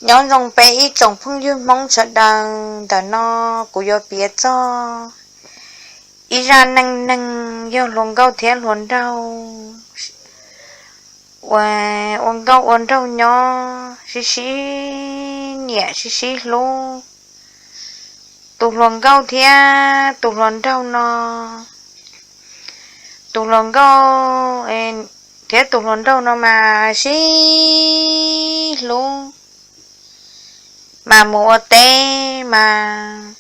Nyob zoo peb ib tsoom phooj ywg Hmoob sawv daws, ntawm no kuv yuav piav txog ib zaj neej neeg yog hluas nkauj thiab hluas nraug ua nkauj ua nraug nyob sib sib nyiam sib sib hlub. Tus hluas nkauj thiab tus hluas nraug no, tus hluas nkauj thiab tus hluas nraug no mas sib hlub, mas mus ua teb mas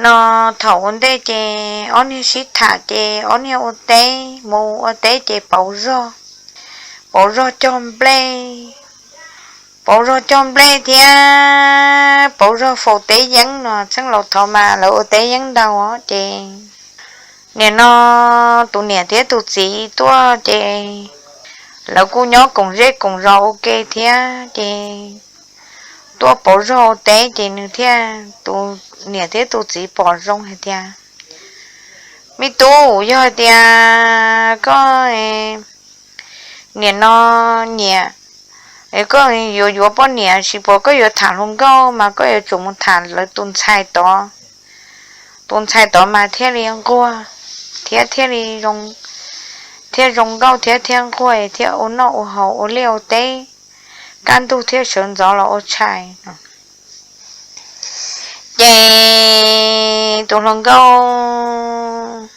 no thaum ua ntej ces ob niag sib tham ces ob niag ua teb, mus ua teb ces pauv zog, pauv zog cog nplej, pauv zog cog nplej thiab pauv zog faus teb yeeb no. Txheej laus thaud mas lawv ua teb yeeb ntau ces nim no tus niam thiab tus txiv tuaj ces lawv kuj nyob koom zej koom zos ua ke thiab ces tuaj pauv zog ua teb ces nws thiaj, tus niam thiab tus txiv pom zoo hais tias, Me tub, yog hais tias koj nim no nyiam, koj yuav yuav poj niam, tsis pom koj yuav tham hluas nkauj mas koj yuav tsum mus tham lawv tus ntxhais tod. Tus ntxhais tod mas thiaj li nquag thiab thiaj li, thiaj zoo nkauj thiab thiaj nquag thiab ua noj ua haus ua liaj ua teb, kaj ntug thiaj sawv ntxov los ua tshais. Ces tus hluas nkauj,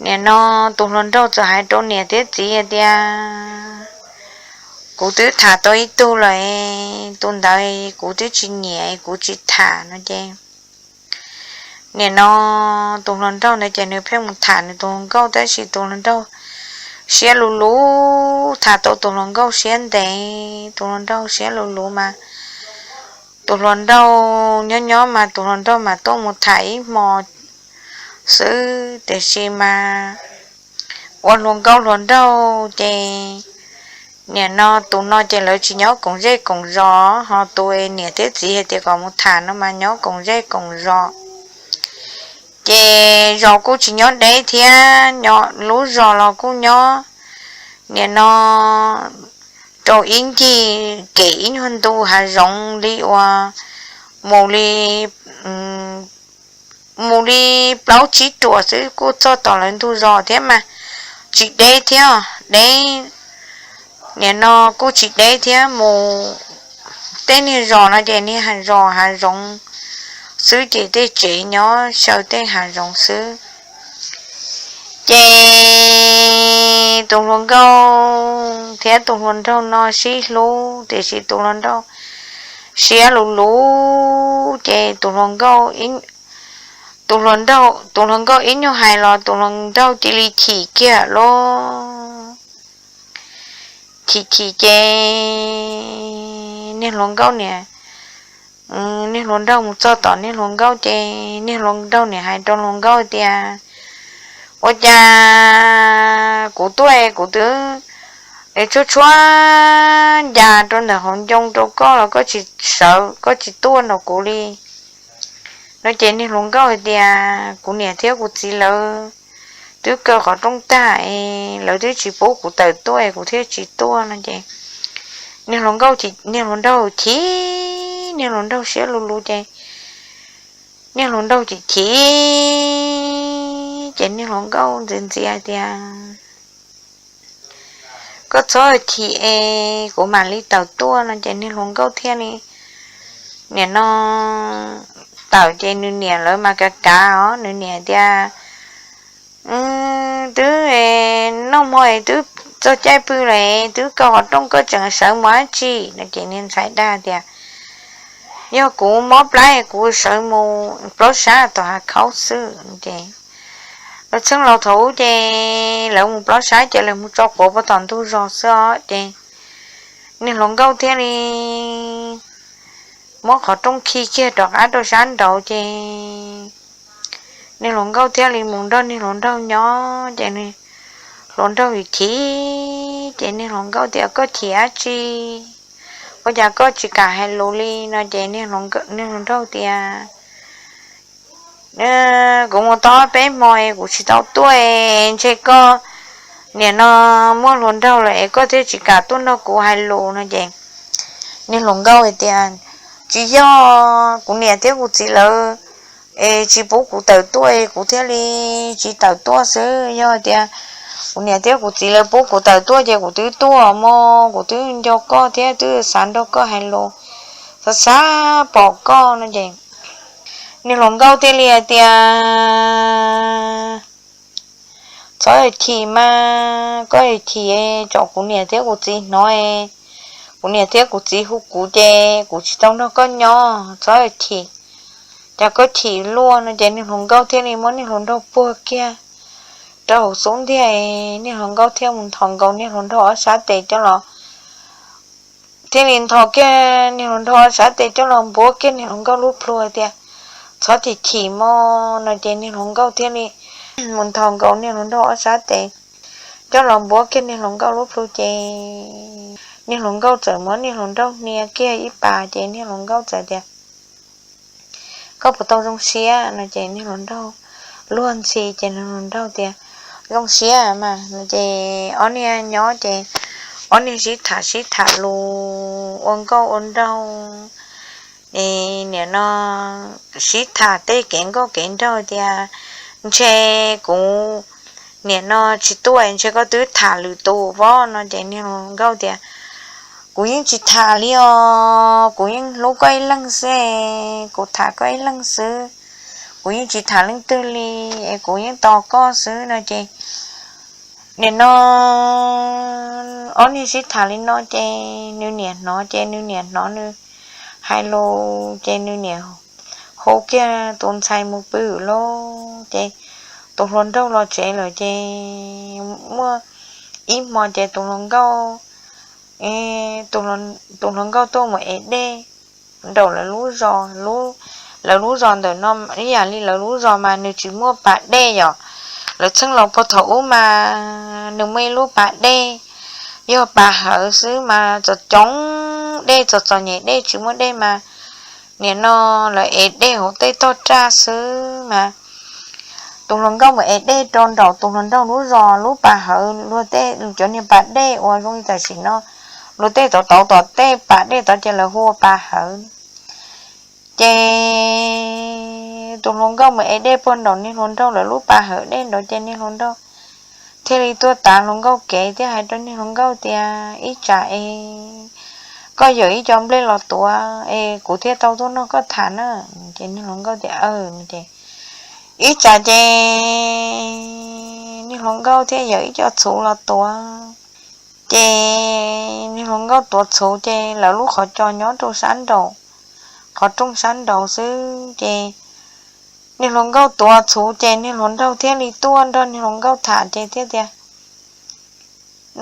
nim no tus hluas nraug txawm hais rau niam thiab txiv hais tias, Kuv twb tham tau ib tug lawm, tus ntawd kuv twb tsis nyiam kuv tsis tham no ces nim no tus hluas nraug ntawd ces nws pheej mus tham nws tus hluas nkauj tab sis tus hluas nraug siab luv luv, tham tau tus hluas nkauj siab ntev, tus hluas nraug siab luv luv mas tus hluas nraug nyob nyob mas tus hluas nraug mas tuaj mus tham ib hmo xwb tiam sis mas ua hluas nkauj hluas nraug ces nim no tus no ces lawv tsis nyob koom zej koom zos, ho tus niam thiab txiv hais tias kom mus tham no mas nyob koom zej koom zos. Ces zos kuj tsis nyob deb thiab, lub zos los kuj nyob nim no rau ib ncig kem ib nyuag ntu hav zoov li uas mus li mus li plaub tsib ruam xwb kuj txog tom lawv ntug zos thiab mas tsis deb thiab, deb, nim no kuj tsis deb thiab, mus tej niag zos no ces niag zos hav zoov xwb ces tej tsev nyob xyaw tej hav zoov xwb. Ces tus hluas nkauj thiab tus hluas nraug no sib hlub tiam sis tus hluas nraug siab luv luv ces tus hluas nkauj ib, tus hluas nraug, tus hluas nkauj ib nyuag hais los tus hluas nraug cia li chim kiag lawm. Chim chim ces niag hluas nkauj niam, niag hluas nraug mus txog tom niag hluas nkauj ces niag hluas nraug niam hais rau hluas nkauj tias, Ua cas kuv tuaj es kuv twb tshuab tshuab ncas rau ntawm hauv ncoo rau koj los koj tsis sawv koj tsis tuaj nrog kuv li? No ces niag hluas nkauj hais tias, Kuv niam thiab kuv txiv lawv twb kaw qhov rooj tag es lawv twb tsis pub kuv tawm tuaj es kuv thiaj tsis tuaj no ces niag hluas nkauj, niag hluas nraug chim, niag hluas nraug siab luv luv ces niag hluas nraug chim chim ces niag hluas nkauj ntxias ntxias tias, Koj txhob chim es kuv mam li tawm tuaj no ces niag hluas nkauj thiaj li nim no tawm ces nws niam lawv mas kav kav os, nws niam tias, Twb noj hmo es twb txog caij pw lawm, twb kaw qhov rooj koj tseem sawv mus dab tsi? No ces niag ntxhais dag tias, Yog kuv mob plab es kuv sawv mus plob sab tom hav khaub xwb. Ces lawv txheej laus thaum ub ces lawv mus plob sab ces lawv mus tso quav pag tom ntug zos xwb os. Ces niag hluas nkauj thiaj li muab qhov rooj khi kiag rov qab rau sab nraud ces niag hluas nkauj thiaj li mus nrog niag hluas nraug nyob ces hluas nraug chim chim ces niag hluas nkauj tias, Koj chim dab tsi? Ua cas koj tsis kam hais lus li? No ces niag hluas nraug tias, Kuv mus tau peb hmo es kuv tsis tau tuaj es ntshe koj nim no muaj hluas nraug lawm es koj thiaj tsis kam tuaj nrog kuv hais lus no ces Niag hluas nkauj hais tias, tsis yog, kuv niam thiab kuv txiv lawv es tsis pub kuv tawm tuaj es kuv thiaj li tsis tawm tuaj xwb. Yog tias kuv niam thiab kuv txiv lawv pub kuv tawm tuaj ces kuv twb tuaj mog, kuv twb nco koj thiab twb xav nrog koj hais lus, xav xav pom koj no ces niag hluas nkauj thiaj li hais tias, txhob chim mas, koj chim tsam kuv niam thiab kuv txiv hnov, kuv niam thiab kuv txiv hu kuv ces kuv tsis tau nrog koj nyob, txhob chim, cas koj chim luaj no ces niag hluas nkauj thiaj li muab niag hluas nraug puag kiag rau hauv xub ntiag. Niag hluas nkauj thiaj mus nthos nkaus niag hluas nraug ob sab tes coj los, thiaj li nthos kiag niag hluas nraug ob sab tes coj los npuab kiag niag hluas nkauj lub plhu tias, txhob chim chim mog no ces niag hluas nkauj thiaj li mus nthos nkaus niag hluas nraug ob sab tes coj los npuab kiag niag hluas nkauj lub plhu ces niag hluas nkauj txawm muab niag hluas nraug hnia kiag ib pas ces niag hluas nkauj txawm tias, koj puas tau zoo siab no ces niag hluas nraug luag ntxhi ces niag hluas nraug tias, zoo siab mas no ces ob niag nyob ces ob niag sib tham sib tham lus ua nkauj ua nraug, nim no sib tham tej kev nkauj kev nraug tias, ntshe kuv nim no tsis tuaj ntshe koj twb tham lwm tus pob no ces niag hluas nkauj tias, kuv yeej tsis tham li os, kuv yeej hlub koj ib leeg xwb, kuv tham koj ib leeg xwb, kuv yeej tsis tham leej twg li, es kuv yeej tos koj xwb no ces nim no ob niag sib tham li no ces nws niam hnov ces nws niam hnov nws hais lus ces nws niam hu kiag tus ntxhais mus pw lawm ces tus hluas nraug los tsev lawm ces muaj ib hmo ces tus hluas nkauj, tus hluas nkauj tuaj mus ev dej nraum lawv lub zos, lawv lub zos ntawm no ib yam li lawv lub zos mas nws tsis muaj pas dej yom, lawv txheej laus puag thaum ub mas nws muaj ib lub pas dej, yog pas hawv xwb mas txom coob dej txom txom nyem dej tsis muaj dej mas nim no lawv ev dej hauv tej tog raj xwb mas tus hluas nkauj mus ev dej rau nraum tus hluas nraug lub zos lub pas hawv luag tej cov niag pas dej uas zoo li tam sim no luag tej tod tod tom tej pas dej tod ces lawv hu ua pas hawv. Ces tus hluas nkauj mus ev dej puag nraum niag hluas nraug lawv lub pas hawv dej nraud ces niag hluas nraug thiaj li tuaj tav hluas nkauj kev thiab hais rau niag hluas nkauj tias, ib tsam es koj yawm ib co nplej los tuav es kuv thiaj tau tuaj nrog koj tham na. Ces niag hluas nkauj tias, aw ces ib tsam ces niag hluas nkauj thiaj yawm ib co txhuv los tuav. Ces niag hluas nkauj tuav txhuv ces lawv lub qhov cos nyob rau sab nraud, qhov rooj sab nraud xwb ces niag hluas nkauj tuav txhuv ces niag hluas nraug thiaj li tuaj nrog niag hluas nkauj tham ces thiaj tias,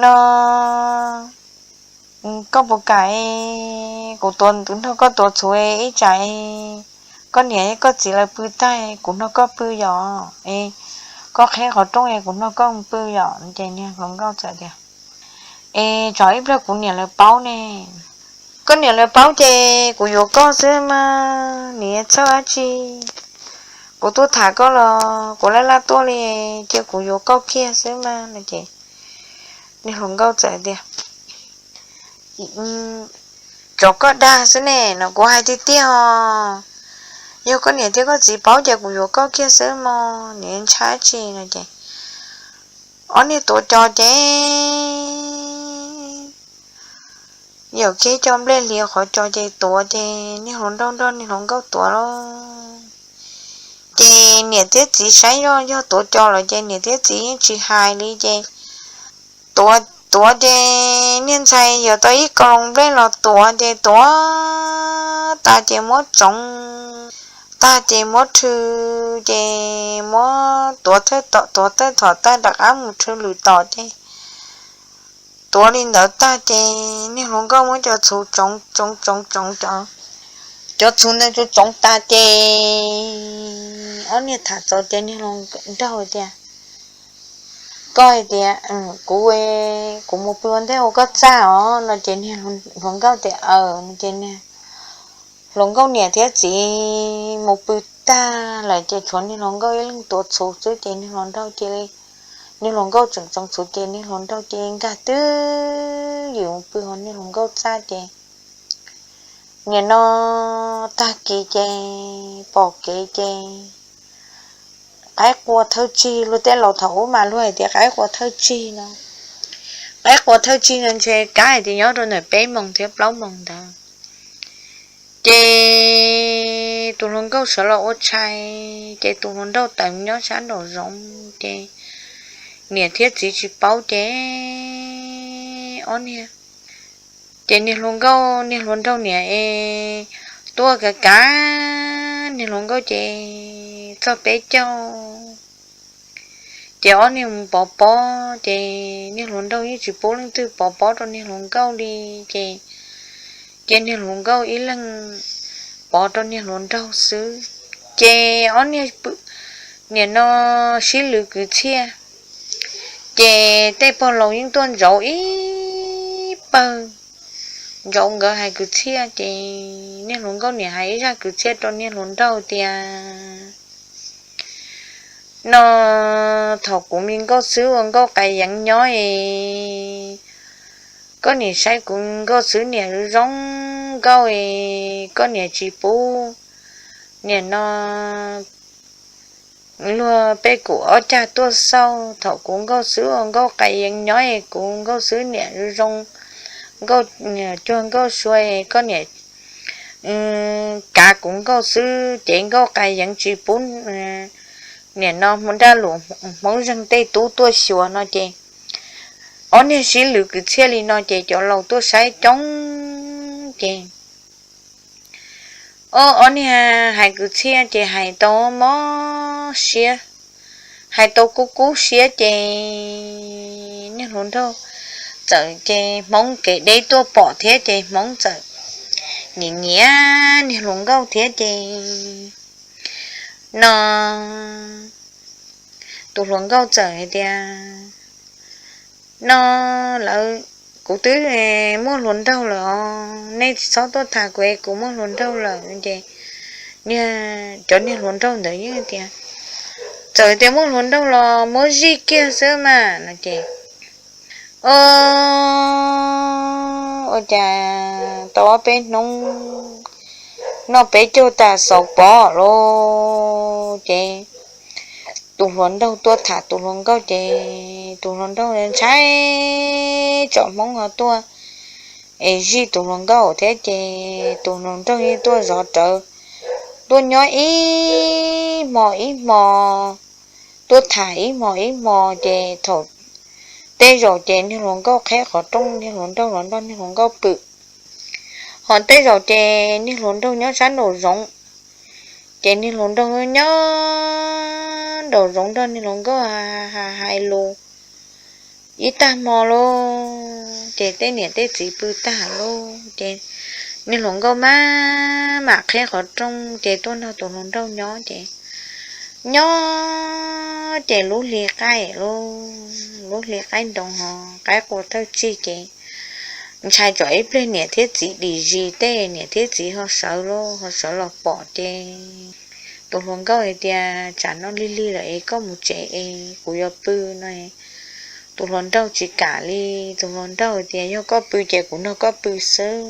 no koj puas kam kuv tuav, nrog koj tuav txhuv ib tsam koj niam koj txiv lawv pw tag kuv nrog koj pw yom, koj qheb qhov rooj es kuv nrog koj pw yom. Ces niag hluas nkauj txawm tias, es tsam ib pliag kuv niam lawv paub ne. Koj niam lawv paub ces kuv yuav koj xwb mas, nim txhawj dab tsi. Kuv tuaj tham koj los kuv laj laj tuaj li, ces kuv yuav koj kiag xwb mas no ces niag hluas nkauj txawm tias, tsov koj dag xwb ne no, kuv hais tiag tiag os. Yog koj niam thiab koj txiv paub ces kuv yuav koj kiag xwb mog, nim ntshai dab tsi no ces ob niag tuav cos ces yawm kiag co nplej hliv qhov cos ces tuav ces niag hluas nraug nrog niag hluas nkauj tuav lawm. Ces niam thiab txiv saib yog yog tuav cos lawm ces niam thiab txiv yeej tsis hais li ces tuav tuav ces niag ntxhais yuav tau ib ko nplej los tuav ces tuav tas ces muab tsoov tag ces muab rhw ces muab tuav thawj tom tuav thawj tom tag rov qab mus rhw lwm tom ces tuav li ntawd tag ces niag hluas nkauj muab cov txhuv tsoov tsoov tsoov tsoov cov, cov txhuv ntawd tsoov tsoov tas ces ob niag tham txaus ces niag hluas nraug tias, koj hais tias kuv, kuv mus pw ua ntej ua koj txaj os no ces niag hluas nkauj tias aw no ces niag hluas nkauj niam thiab txiv mus pw tag lawm ces tshuav niag hluas nkauj ib leeg tuav txhuv xwb ces niag hluas nraug cia li, niag hluas nkauj tseem tsoov txhuv ces niag hluas nraug cia li nkag twb ywm mus pw hauv niag hluas nkauj txaj ces Nim no tag kis ces pom kev ces qaib qua thawj tsig, luag tej laus thaum ub mas luag hais tias qaib qua thawj tsig no. Qaib qua thawj tsig no ntshe kav hais tias nyob rau ntawm peb moos thiab plaub moos ntawd. Ces tus hluas nkauj sawv los ua tshais, ces tus hluas nraug tawm nyob sab nraum zoov, ces niam thiab txiv tsis paub ces ob niag, ces niag hluas nkauj, niag hluas nraug niam es tuaj kav kav niag hluas nkauj ces txog peb caug, ces ob niag mus pov pob, ces niag hluas nraug yeej tsis pub leej twg pov pob rau niag hluas nkauj li, ces cia niag hluas nkauj ib leeg pov rau niag hluas nraug xwb. Ces ob niag nim no sib lwv kwv txhiaj, ces tej pog laus yeej tuaj ntsauv ib pawg, ntsauv nkawd hais kwv txhiaj, ces niag hluas nkauj niam hais ib zaj kwv txhiaj rau niag hluas nraug tias, no thaum kuv me nkauj xwb ua nkauj qas yeev nyob es koj niam saib kuv nkauj xwb niam zoo nkauj es koj niam tsis pub, nim no luag peb kuv ob cag tuaj xauj, thaum kuv nkauj xwb ua nkauj qas yeev nyob es kuv nkauj xwb niam zoo nkauj, cuag nkauj sua es koj niam kav kuv nkauj xwb ces nkauj qas yeev tsis pub, nim no mus nraj lus Hmoob zeeg tej tub tuaj xyuas no ces ob niag sib lwv kwv txhiaj li no ces cov laus tuaj saib coob ces ob niag hais kwv txhiaj ces hais tau mob siab, hais tau kub kub siab ces niag hluas nraug txawm ces Hmoob kev deb tuaj pom thiab ces Hmoob txawm nyiam nyiam niag hluas nkauj thiab ces no tus hluas nkauj txawm hais tias, no lawv, kuv twb muaj hluas nraug lawm os, nej tsis txhob tuaj tham kuv es kuv muaj hluas nraug lawm ces cov niag hluas nraug ntawd yeej tias, txawm tias muaj hluas nraug los muab zij kiag xwb mas no ces o, ua cas tau ob peb hnub noj peb caug tas xaus pov lawm ces tus hluas nraug tuaj tham tus hluas nkauj ces tus hluas nraug ntshai tsom Hmoob ho tuaj es zij tus hluas nkauj thiab ces tus hluas nraug yeej tuaj zov rawv, tuaj nyob ib hmo ib hmo, tuaj tham ib hmo ib hmo ces thaum tej zaum ces niag hluas nkauj qheb qhov rooj, niag hluas nraug los nrog niag hluas nkauj pw. Ho tej zaum ces niag hluas nraug nyob sab nraum zoov, ces niag hluas nraug nyob nraum zoov nrog niag hluas nkauj hais lus ib tag hmo lauj, ces tej niam tej txiv pw tag lauj ces niag hluas nkauj maj mam qheb qhov rooj ces tuaj nrog tus hluas nraug nyob ces nyob ces lub hli qaij lauj, lub hli qaij nroos ho qaib qua thawj tsig ces ntshai tsam ib pliag niam thiab txiv dim zis tej niam thiab txiv ho sawv lauj, ho sawv los pom ces tus hluas nkauj hais tias tsam no lig lig lawm es koj mus tsev es kuv yuav pw no. Tus hluas nraug tsis kam li, tus hluas nraug tias yog koj pw ces kuv nrog koj pw xwb,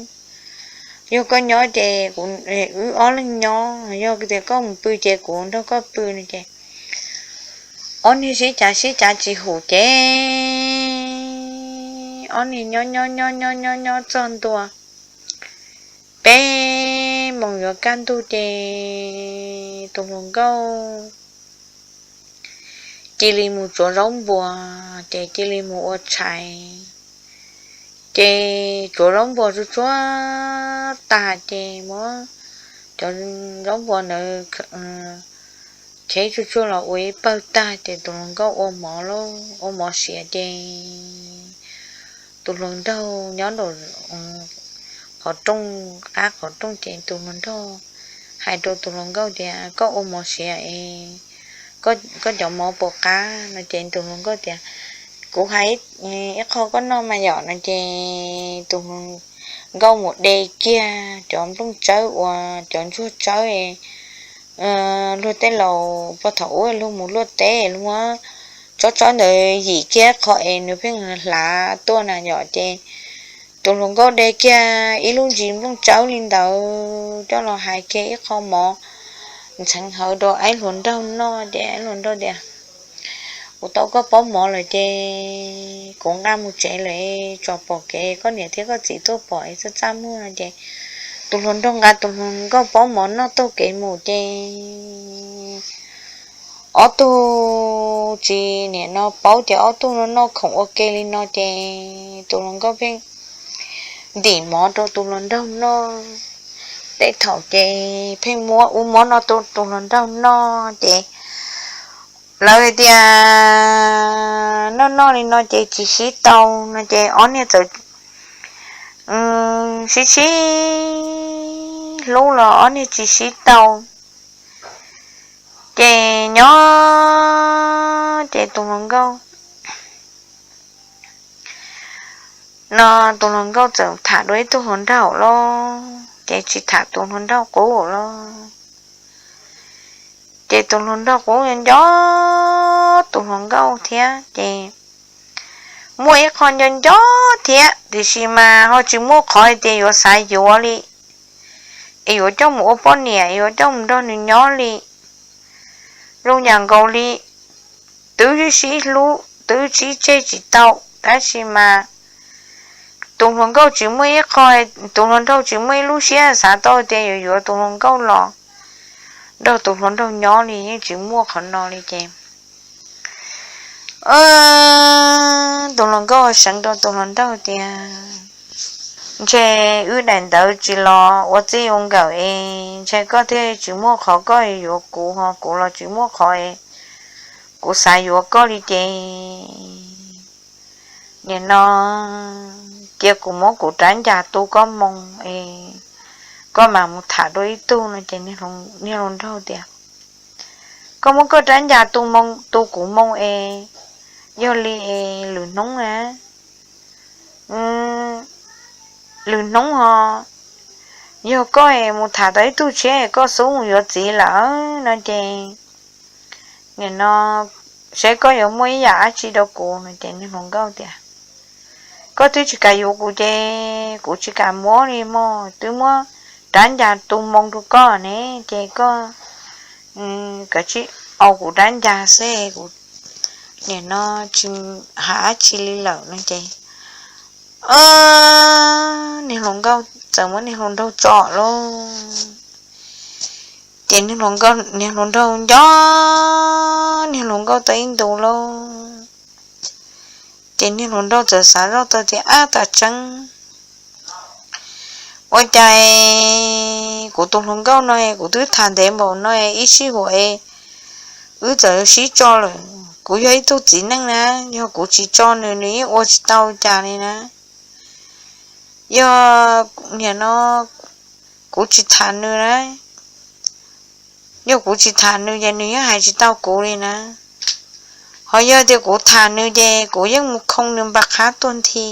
yog koj nyob ces kuv, wb ob leeg nyob, yog tias koj mus pw ces kuv nrog koj pw no ces ob niag sib cav sib cav tsis haum ces ob niag nyob nyob nyob nyob nyob nyob txog ntua peb moos yuav kaj ntug ces tus hluas nkauj cia li mus tsuav zaub npuas ces cia li mus ua tshais. Ces tsuav zaub npuas tsuag tsuag tas ces muab cov zaub npuas ntawd kheb tsuag tsuag los ua ib pawg tag ces tus hluas nkauj ua mov lauj, ua mov siav ces tus hluas nraug nyob nraum qhov rooj, qab qhov rooj ces tus hluas nraug hais rau tus hluas nkauj tias koj ua mov siav es koj cov mov puas qab no ces tus hluas nkauj tias kuv hais ib qho koj noj mas yom no ces tus hluas nkauj mus de kiag cov nplooj tsawb uas cov ntsuag tsawb luag tej laus puag thaum ub luag mus luaj teb luag muab tsob tsawb ntawd yim kiag qho es nws pheej hlav tuaj na yom ces tus hluas nkauj de kiag ib lub ntsis nplooj tsawb li ntawd coj los hais kiag ib qho mov ntxheev hawv rau aib hluas nraug noj ces aib hluas nraug tias, Kuv tau koj pob mov lawm ces kuv nqa mus tsev lawm, tso pom kev koj niam thiab koj txiv tuaj pom es txaj txaj muag no ces tus hluas nraug nqa tus hluas nkauj pob mov noj taug kev mus ces ob tug tsis nim no paub ces ob tug noj khoom ua ke li no ces tus hluas nkauj pheej ntim mov rau tus hluas nraug noj. Tej thaum ces pheej muab ub muab no rau tus hluas nraug noj ces lawv tias noj noj li no ces tsis sib tau no ces ob niag txawm sib sib hlub los ob niag tsis sib tau. Ces nyob ces tus hluas nkauj no tus hluas nkauj txawm tham dua ib tug hluas nraug lawm ces tsis tham tus hluas nraug qub lawm. Ces tus hluas nraug qub nco tus hluas nkauj thiab ces muaj ib qho nco nco thiab tiam sis mas ho tsis muaj qhov hais tias yuav xav yuav li es yuav coj mus ua poj niam, yuav coj mus nrog nws nyob li. Zoo yam nkaus li twb sib hlub twb sib tseg tsis tau, tab sis mas tus hluas nkauj tsis muaj ib qho, tus hluas nraug tsis muaj ib lub siab xav tau tias yuav yuav tus hluas nkauj los nrog tus hluas nraug nyob li, yeej tsis muaj qhov no li ces tus hluas nkauj seev rau tus hluas nraug tias, Ntshe wb daim ntawv tsis los ua txij ua nkawm es ntshe koj thiaj tsis muaj qhov koj yuav kuv ho kuv los tsis muaj qhov kuv xav yuav koj li ces nim no cia kuv muab kuv rab ncas tu koj moo es koj mam mus tham dua ib tug no ces niag hluas nraug tias, Koj muab koj rab ncas tu moo, tu kuv moo es yog li es lwm hnub na, lwm hnub ho yog koj es mus tham tau ib tug tshiab es koj xub mus yuav txiv lawm no ces nim no saib koj yuav muaj ib yam dab tsi rau kuv no ces niag hluas nkauj tias, Koj twb tsis kam yuav kuv ces kuv tsis kam muab li mog, twb muab rab ncas tu moo rau koj ne ces koj kav tsij au kuv rab ncas xwb, kuv nim no tsis hais dab tsi li lawm no ces niag hluas nkauj txawm muab niag hluas nraug tso lauj. Ces niag hluas nraug nco niag hluas nkauj tau ib ntus lauj. Ces niag hluas nraug txawm xav zoj tau tias, Ab, tas tseeb, ua cas kuv tus hluas nkauj no kuv twb tham ntev npaum no ib sij huam es wb txawm sib tso lawm. Kuv yog ib tug txiv neej na, yog kuv tsis tso nws, nws yeej ua tsis tau cas li na. Yog nim no kuv tsis tham nws na, yog kuv tsis tham nws ces nws yeej hais tsis tau kuv li na. Ho yog tias kuv tham nws ces kuv yeej mus khoo nws npam qhab tuag nthi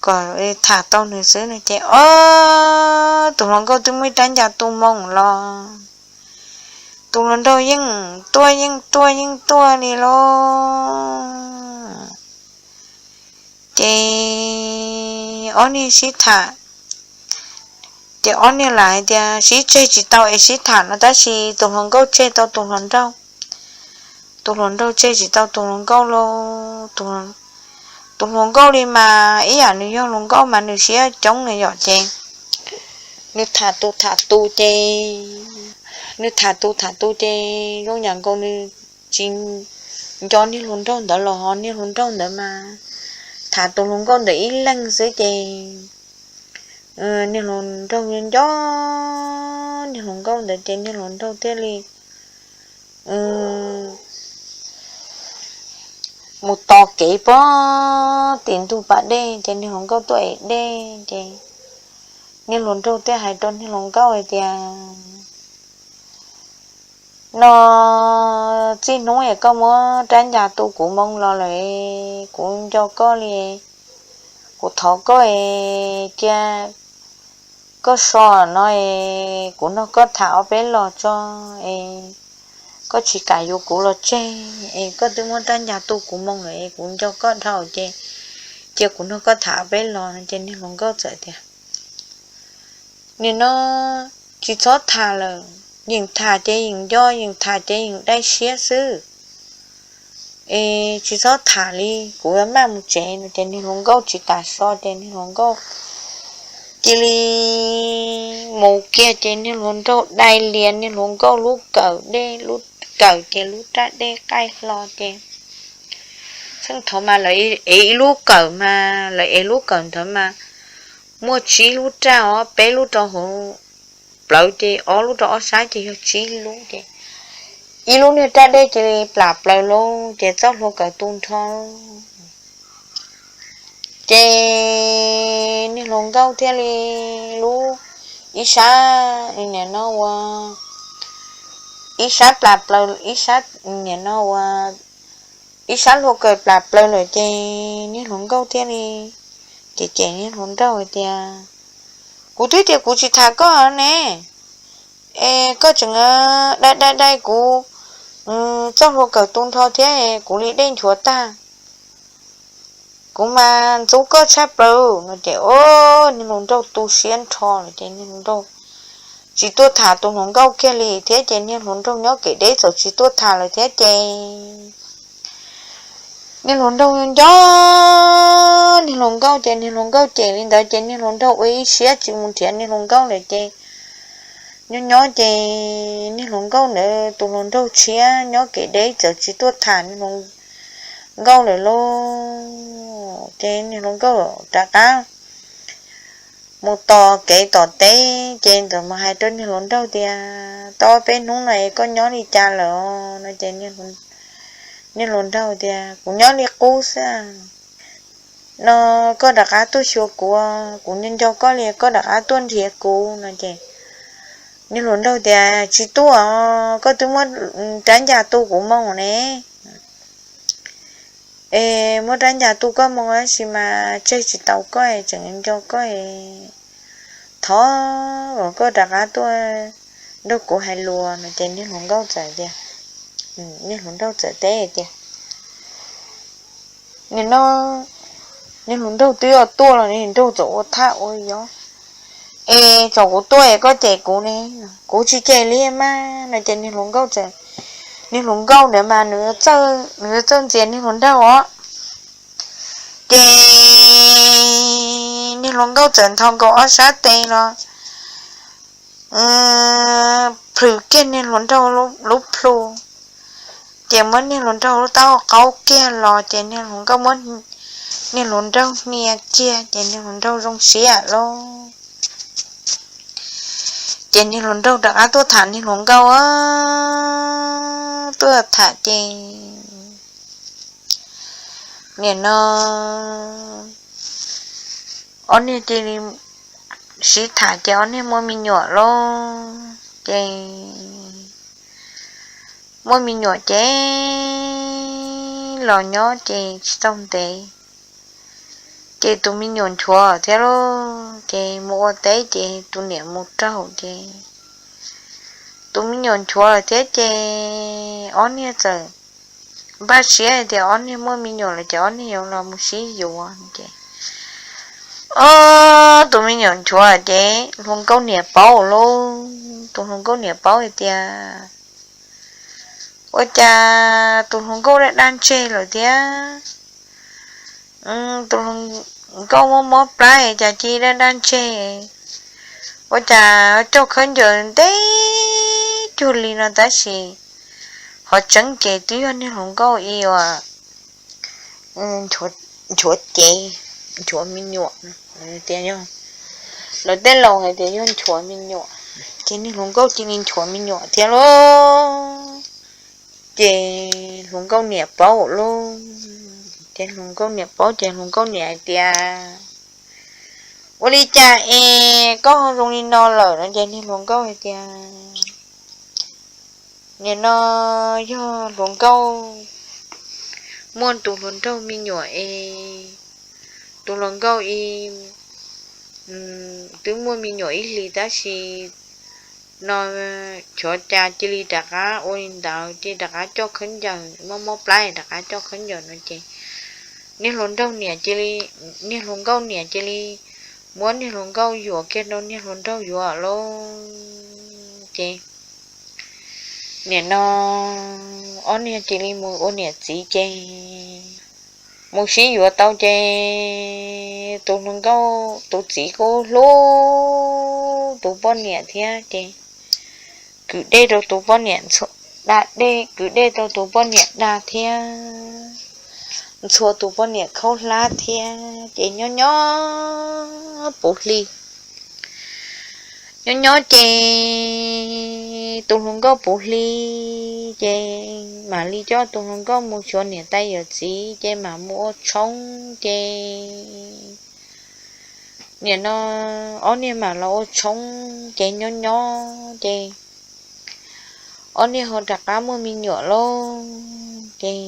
kom tham tau nws xwb no ces, o, tus hluas nkauj twb muaj ib rab ncas tu moo los tus hluas nraug yeej tuaj yeej tuaj yeej tuaj li lauj. Ces ob niag sib tham, ces ob niag lam hais tias sib tseg tsis tau es sib tham no tab sis tus hluas nkauj tseg tau tus hluas nraug, tus hluas nraug tseg tsis tau tus hluas nkauj lauj. Tus hluas nkauj li mas ib yam nws yog hluas nkauj mas nws siab coob na yom ces nws tham tus tham tus ces, nws tham tus tham tus ces zoo yam nkaus nws tsis nco niag hluas nraug ntawd los ho niag hluas nraug ntawd mas tham tus hluas nkauj ntawd ib leeg xwb ces niag hluas nraug nco niag hluas nkauj ntawd ces niag hluas nraug thiaj li mus tos kev pem tim ntug pas dej ces niag hluas nkauj tuaj ev dej ces niag hluas nraug thiaj hais rau niag hluas nkauj hais tias, No txij hnub es koj muab rab ncas tu kuv moo los lawm, kuv nco koj li. Kuv thov koj es cia koj so no es kuv nrog koj tham ob peb los tso es koj tsis kam yuav kuv los tseg es koj twb muab rab ncas tu kuv moo lawm es kuv nco koj dhau ces cia kuv nrog koj tham peb los no. Ces niag hluas nkauj txawm tias, nim no tsis txhob tham lawm, yeej tham ces yeej nco, yeej tham ces yeej dai siab xwb, es tsis txhob tham li, kuv yuav maj mus tsev no. Ces niag hluas nkauj tsis kam so ces niag hluas nkauj cia li mus kiag ces niag hluas nraug dai lias niag hluas nkauj lub kawm dej, lub kawm ces lub raj dej qaij hlo ces, txheej thaud mas lawv ev ib lub kawm mas lawv ev lub kawm ntawd mas muaj tsib lub raj os, peb lub rau hauv plawv ces ob lub rau ob sab ces yog tsib lub ces ib lub niag raj dej cia li plam plaws lawm ces txoj hlua kawm tu nrho. Ces niag hluas nkauj thiaj li lub, ib sab nim no ua, ib sab plam plaws, ib sab nim no ua, ib sab hlua kawm plam plaws lawm ces niag hluas nkauj thiaj li cem cem niag hluas nraug hais tias, kuv twb tias kuv tsis tham koj ne, es koj tseem dai dai dai kuv txoj hlua kawm tu nrho thiab kuv li dej nchuav tag, kuv mas ntxub koj tshaj plaws no. Ces o, niag hluas nraug tu siab nrho lawm ces niag hluas nraug tsis tuaj tham tus hluas nkauj kiag li thiab ces niag hluas nraug nyob kev deb txawm tsis tuaj tham lawm thiab ces niag hluas nraug nco niag hluas nkauj ces niag hluas nkauj cem li ntawd ces niag hluas nraug ua ib siab tsis mus nrhiav niag hluas nkauj lawm ces nyob nyob ces niag hluas nkauj ntawd tus hluas nraug tshiab nyob kev deb txawm tsis tuaj tham niag hluas nkauj lawm lauj. Ces niag hluas nkauj rov qab mus tos kev tom teb ces ntxawm mus hais rau niag hluas nraug tias, tau peb hnub no es koj nyob li cas lawm no? Ces niag hluas nraug tias, kuv nyob li qub xwb no, koj rov qab tuaj xyuas kuv, kuv nco nco koj li koj rov qab tuaj nrhiav kuv no. Ces niag hluas nraug tias, tsis tuaj, koj twb muab rab ncas tu kuv moo ne. Es muab rab ncas tu koj moo tab sis mas tseg tsis tau koj, tseem nco koj, thov kom koj rov qab tuaj nrog kuv hais lus no. Ces niag hluas nkauj txawm tias, niag hluas nraug txawm teb tias, nim no niag hluas nraug twb yuav tuaj los niag hluas nraug txawm ua thaj ua yov, es tsam kuv tuaj es koj cem kuv ne, kuv tsis cem li mas no. Ces niag hluas nkauj txawm, niag hluas nkauj ntawd mas nws yuav txawj ntxias niag hluas nraug os. Ces niag hluas nkauj txawm nthos nkaus ob sab tes los plhws kiag niag hluas nraug lub plhu, ces muab niag hluas nraug lub taub hau qaub kiag los ces niag hluas nkauj muab niag hluas nraug hnia kiag ces niag hluas nraug zoo siab lauj. Ces niag hluas nraug rov qab tuaj tham niag hluas nkauj, tuaj tham ces nim no ob niag cia li sib tham ces ob niag muaj me nyuam lauj. Ces muaj me nyuam ces los nyob ces tsis tau ntev ces tus me nyuam nchuav thiab lauj. Ces mus ua teb ces tus niam mus raug ces tus me nyuam nchuav lawm thiab ces ob niag txawm npaj siab hais tias ob niag muaj me nyuam lawm ces ob niag yuav los mus sib yuav ces, o, tus me nyuam nchuav ces hluas nkauj niam paub lauj. Tus hluas nkauj niam paub hais tias, ua cas tus hluas nkauj daj daj ntseg lawm thiab, tus hluas nkauj mob mob plab cas cia li daj daj ntseg, ua cas coj khaub ncaws ntev cuag li no tab sis ho tseeb ces twb yog niag hluas nkauj ib uas nchuav cev, nchuav me nyuam. Tias yog, lawv tej laus hais tias yog nchuav me nyuam, ces niag hluas nkauj cia li nchuav me nyuam thiab lauj. Ces hluas nkauj niam paub lauj, ces hluas nkauj niam paub ces hluas nkauj niam hais tias, ua li cas es koj ho zoo li no lawm no? Ces niag hluas nkauj hais tias, nim no yog hluas nkauj muaj tus hluas nraug me nyuam es, tus hluas nkauj ib twb muaj me nyuam ib hlis tab sis no, xyov cas cia li rov qab ua li ntawd, cia li rov qab coj khaub ncaws, mob mob plab rov qab coj khaub ncaws no ces niag hluas nraug niam cia li, niag hluas nkauj niam cia li muab niag hluas nkauj yuam kiag rau niag hluas nraug yuav lauj. Ces nim no ob niag cia li mus ua niam txiv ces mus sib yuav tau ces tus hluas nkauj tus txiv kuj hlub tus poj niam thiab ces kwv dej rau tus poj niam ntxhua, da dej, kwv dej rau tus poj niam da thiab ntxhua tus poj niam khaub hlab thiab ces nyob nyob puv hli. Nyob nyob ces tus hluas nkauj puv hli ces mam li coj tus hluas nkauj mus xyuas niam tais yawm txiv ces mam mus ua tshoob ces nim no ob niag mam los ua tshoob ces nyob nyob ces ob niag ho rov qab muaj me nyuam lauj. Ces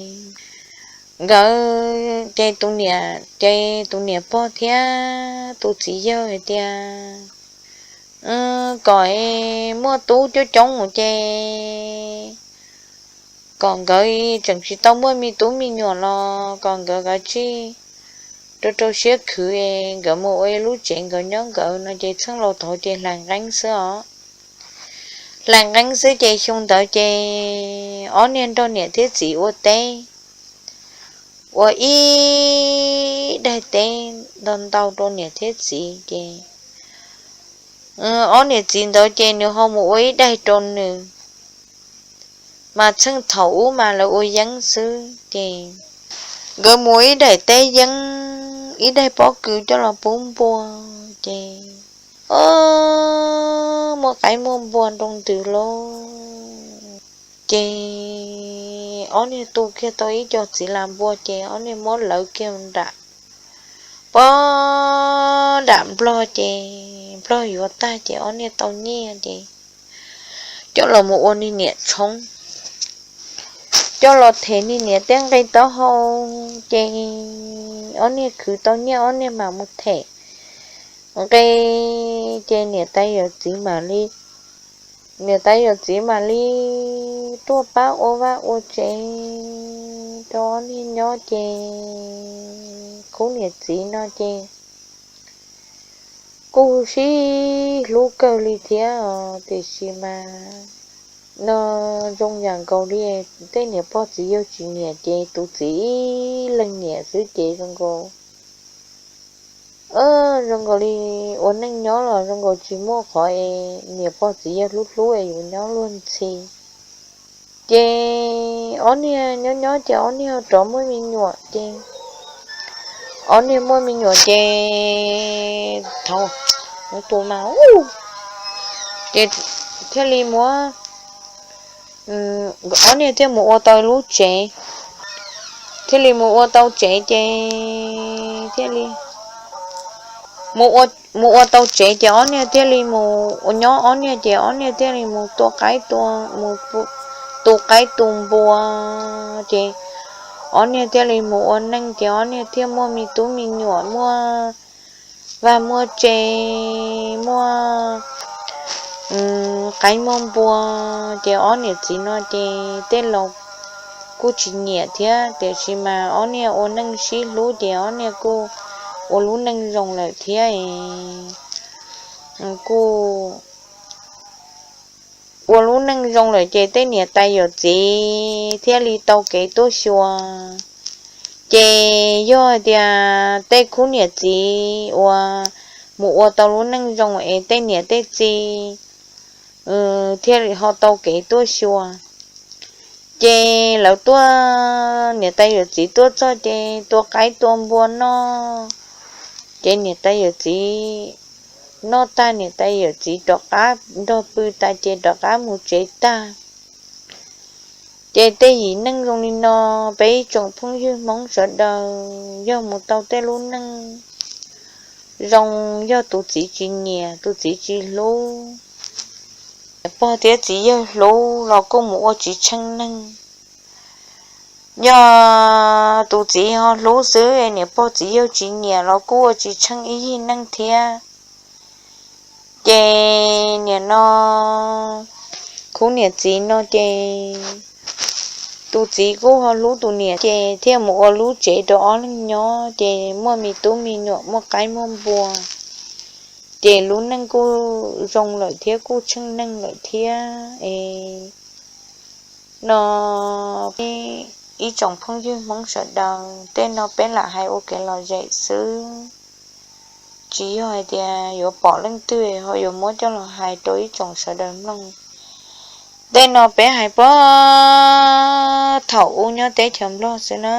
nkawd ces tus niam ces tus niam pog thiab tus txiv yawg hais tias kom muaj tub coob coob ces kom nkawd tseem tsis tau muaj me tub me nyuam los kom nkawd kav tsij rau rau siab khwv es nkawd mus ua ib lub tsev nkawd nyob nkawd no ces txheej laus thaud ces hlais nqeeb xwb os. Hlais nqeeb xwb ces xyoo ntawd ces ob niag nrog niam thiab txiv ua teb, ua ib daig teb ntau ntau rau niam thiab txiv ces ob niam txiv ntawd ces nws ho mus ua ib daig rau nws, mas txheej thaum ub mas lawv ua yeeb xwb ces nkawd mus ua ib daim teb yeeb, ib daig pob kws coj los pub npua ces muaj qaib muaj npua nroo ntws lauj. Ces ob niag tu kiag tau ib co txiv las npua ces ob niag muab lawv kiag nram, pog nram nplog ces nplog yuav tag ces ob niag tau nyiaj ces coj los mus ua niag niam tshoob, coj los them niag niam tej nqe taub hau ces ob niag khwv tau nyiaj ob niag mam mus them nqe ces niam tais yawm txiv mam li, niam tais yawm txiv mam li tuaj pab ua vaj ua tsev rau ob niag nyob ces khub niam txiv no ces kuj sib hlub kawg li thiab os, tiam sis mas no zoo yam nkaus li tej niam pog txiv yawg tsis nyiam ces tus txiv ib leeg nyiam xwb ces zoo nkaus zoo nkaus li ua neej nyob los zoo nkaus tsis muaj qhov es niam pog txiv yawg hlub hlub es yuav nyob luag ntxhi. Ces ob niag nyob nyob ces ob niag rov muaj me nyuam ces ob niag muaj me nyuam ces thaum tus mas ces thiaj li muab, ob niag thiaj mus ua tau lub tsev, thiaj li mus ua tau tsev ces thiaj li mus ua tau tsev ces ob niag thiaj li mus ua nyob ob niag ces ob niag thiaj li mus tua qaib tua, mus tu qaib tu npua ces ob niag thiaj li mus ua neej ces ob niag thiaj muaj me tub me nyuam muaj vaj muaj tse, muaj qaib muaj npua. Ces ob niam txiv no ces tej laus kuj tsis nyiam thiab tiam sis mas ob niag ua neej sib hlub ces ob niag kuj ua lub neej zoo lawm thiab, kuj ua lub neej zoo lawm ces tej niam tais yawm txiv thiaj li tau kev tuaj xyuas. Ces yog hais tias tej khub niam txiv uas mus ua tau lub neej zoo es tej niam tej txiv thiaj li ho tau kev tuaj xyuas. Ces lawv tuaj, niam tais yawm txiv tuaj txog ces tua qaib tua npua noj. Ces niam tais yawm txiv noj tag, niam tais yawm txiv rov qab nrog pw tas ces rov qab mus tsev tag. Ces tej yim neej zoo li no, peb ib tsoom phooj ywg Hmoob sawv daws yog mus tau tej lub neej zoo, yog tus txiv tsis nyiam, tus txiv tsis hlub, pog thiab txiv yawg hlub los kuj mus ua tsis tsheej neeg. Yog tus txiv ho hlub xwb, niam pog txiv yawg tsis nyiam los kuj ua tsis tsheej ib yig neej thiab. Ces nim no khub niam txiv no ces Tus txiv kuj ho hlub tus niam ces thiaj mus ua lub tsev rau ob leeg nyob ces muaj me tub me nyuam muaj qaib muaj npua, ces lub neej kuj zoo lawm thiab kuj tsheej neeg lawm thiab es no. Ib tsoom phooj ywg Hmoob sawv daws, tej no peb lam hais ua kev lom zem xwb, tsis yog hais tias yuav pom leej twg ho yuav muab coj los hais rau ib tsoom sawv daws mloog. Tej no peb hais puag thaum ub nyob teb chaws Nplog xwb na.